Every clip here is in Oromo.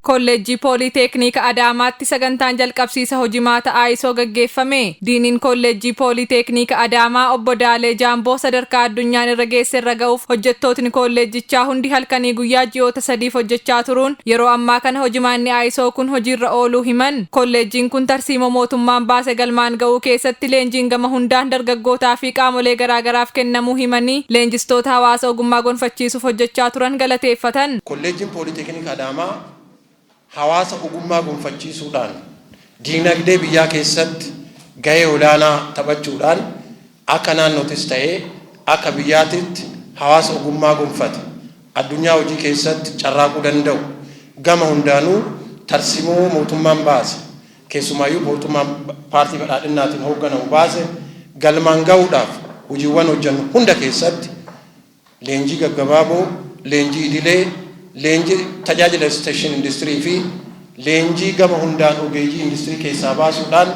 Kolleejjii Poolii Teekniika Adaamaatti sagantaan jalqabsiisa hojimaata ISO gaggeeffame. Diiniin Kolleejjii Poolii Teekniika Adaamaa Obbo Daalee Jaamboo sadarkaa addunyaan irra geesse irra ga'uuf hojjettootni kolleejjichaa hundi halkanii guyyaa ji'oota sadiif hojjechaa turuun yeroo ammaa kana hojimaanni ISO kun hojiirra ooluu himan. Kolleejjiin kun tarsiimoo mootummaan baase galmaan ga'uu keessatti leenjiin gama hundaan dargaggootaa fi qaamolee garaagaraaf kennamuu himanii, leenjistoota hawaasa ogummaa gonfachiisuuf hojjechaa turan galateeffatan. Kolleejjiin Pooliteeknika Adaamaa hawaasa ogummaa gonfachiisuudhaan diinagdee biyyaa keessatti gahee olaanaa taphachuudhaan, akka naannootis ta'ee akka biyyaatitti hawaasa ogummaa gonfate addunyaa hojii keessatti carraaquu danda'u, gama hundaanuu tarsimoo mootummaan baase, keessumaayyuu mootummaan Paartii Badhaadhinnaatiin hoogganamu baase galmaan gahuudhaaf hojiiwwan hojjennu hunda keessatti leenjii gaggabaaboo, leenjii idilee, leenjii tajaajila extension industirii fi leenjii gama hundaan ogeeyyii industirii keessaa baasuudhaan,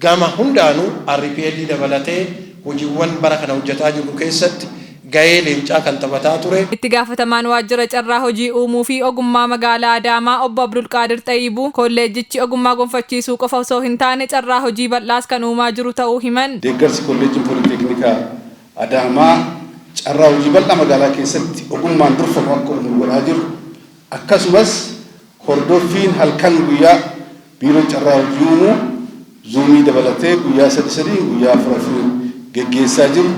gama hundaanuu RPL dabalatee hojiiwwan bara kana hojjetaa jirru keessatti gahee leencaa kan taphataa ture. Itti gaafatamaan Waajjira Carraa Hojii Uumuu fi Ogummaa Magaalaa Adaamaa Obbo Abdulqaadir Xayyibuu kolleejjichi ogummaa gonfachiisuu qofa osoo hin taane carraa hojii bal'aas kan uumaa jiru ta'uu himan. Deeggarsi Kolleejjiin Pooliteeknikaa Adaamaa carraa hojii bal'aa magaalaa keessatti ogummaan durfamu akka uumu godhaa jiru, akkasumas hordoffiin halkan guyyaa Biiroon Carraa Hojii Uumuu Zoomii dabalatee guyyaa sadi sadiin, guyyaa afur afuriin geggeessaa jiru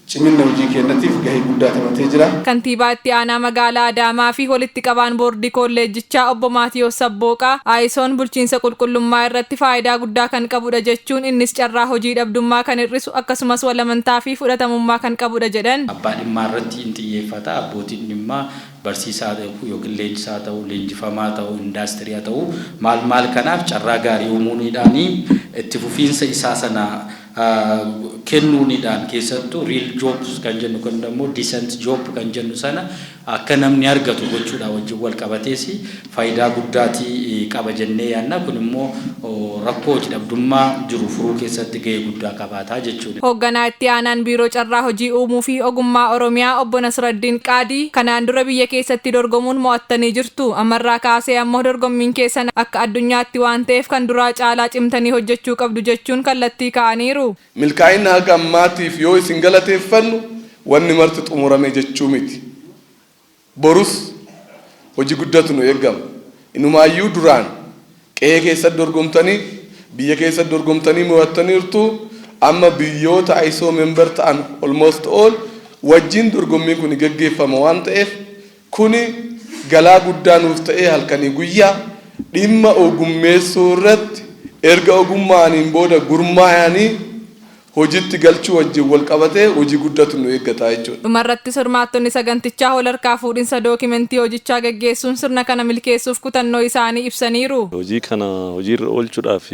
ciminna hojii keennatiif gahee guddaa taphatee jira. Kantiibaa Itti Aanaa Magaalaa Adaamaa fi Walitti Qabaan Boordii Koolleejjichaa Obbo Maatiyoos Sabbooqaa ISOn bulchiinsa qulqullummaa irratti faayidaa guddaa kan qabudha jechuun, innis carraa hojii dhabdummaa kan hir'isu akkasumas wal amantaa fi fudhatamummaa kan qabudha jedhan. Abbaa dhimmaa irratti in xiyyeeffata. Abbootiin dhimmaa barsiisaa ta'u yookiin leenjisaa ta'u, leenjifamaa ta'u, indaastirii haa ta'u, maal maal, kanaaf carraa gaarii uumuunidhaanii itti fufiinsa isaa sana kennuunidhaan, keessattuu real jobs kan jennu kun immoo decent job kan jennu sana akka namni argatu gochuudha wajjin wal qabatees faayidaa guddaatii qaba jennee yaadna. Kun immoo rakkoo hojii dhabdummaa jiru furuu keessatti gahee guddaa qabaataa jechuudha. Hoogganaa Itti Aanaan Biiroo Carraa Hojii Uumuu fi Ogummaa Oromiyaa Obbo Nasraddiin Qaadii kanaan dura biyya keessatti dorgomuun mo'attanii jirtu. Ammarraa kaasee ammoo dorgommiin keessan akka addunyaatti waan ta'eef kan duraa caalaa cimtanii hojjechuu qabdu jechuun kallattii kaa'aniiru. Milkaa'ina haga ammaatiif yoo isin galateeffannu, wanni marti xumurame jechuu miti. Borus hojii guddatu nu eeggama. Inumaayyuu duraan qe'ee keessatti dorgomtanii, biyya keessatti dorgomtanii mo'attaniirtu. Amma biyyoota ISO member ta'an almost all wajjin dorgommiin kun geggeeffama waan ta'eef, kuni galaa guddaa nuuf ta'ee halkanii guyyaa dhimma ogummeessuu irratti erga ogummaaniin booda gurmaa'anii hojitti galchuu wajjin wal qabatee hojii guddatu nu eeggata jechuudha. Dhumarrattis hirmaattonni sagantichaa wal harkaa fuudhinsa dookimentii hojichaa gaggeessuun sirna kana milkeessuuf kutannoo isaanii ibsaniiru. Hojii kana hojiirra oolchuudhaaf,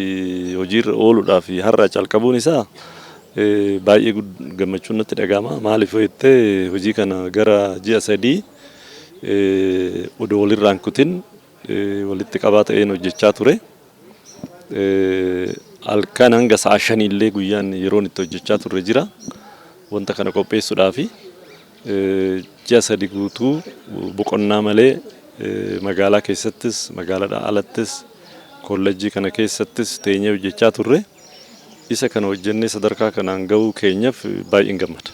hojiirra ooluudhaaf har'a calqabuun isaa baay'ee gammachuun natti dhaga'ama. Maaliif yoo jettee, hojii kana gara ji'a 3 odoo walirraan kutin walitti qabaa ta'een hojjechaa ture. Halkan hanga sa'a 5 illee guyyaan yeroon itti hojjechaa turre jira. Wanta kana qopheessuudhaafi ji'a 3 guutuu boqonnaa malee magaalaa keessattis, magaalaadhaa alattis, kollejjii kana keessattis teenyee hojjechaa turre. Isa kana hojjennee sadarkaa kanaan gahuu keenyaaf baay'een gammada.